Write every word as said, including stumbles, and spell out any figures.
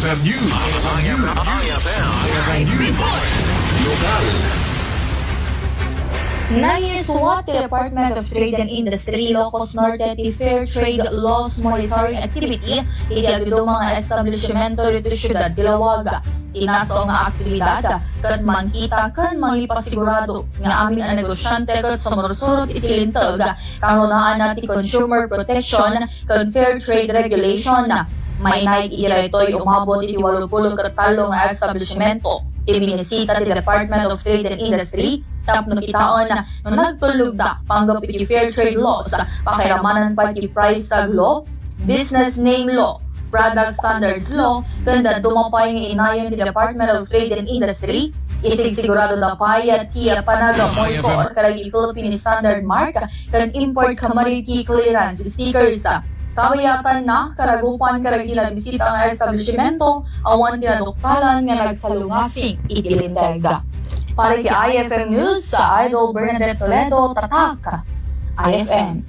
News. News. Lokal. Nangisuat ti Department of Trade and Industry Ilocos Norte ti Fair Trade Laws Monitoring Activity iti agduduma nga establishmento ditoy siudad ti Laoag. Ti nasao nga aktibidad ket mangkita ken mangipasigurado nga amin a negosyante ket sumursurot iti linteg karunaanna ti consumer protection ken fair trade regulation. Mainaig iti daytoy, umabot iti walupulo ket tallo nga establishmento ti binisita ti Department of Trade and Industry tapno kitaen no nagtullogda panggep iti fair trade laws, pakairamanan pay ti price tag law, business name law, product standards law, ken dadduma pay nga inayon ti Department of Trade and Industry. Isigsiguradoda pay ti panagmonitor kadagiti Philippine Standard Mark ken import commodity clearance stickers. Kabayatanna, karagupan kadagiti nabisita nga establishmento, awan ti naduktalan nga nagsalungasing iti linteg. Para iti I F M News, Idol Bernadette Toledo, Tatak I F M.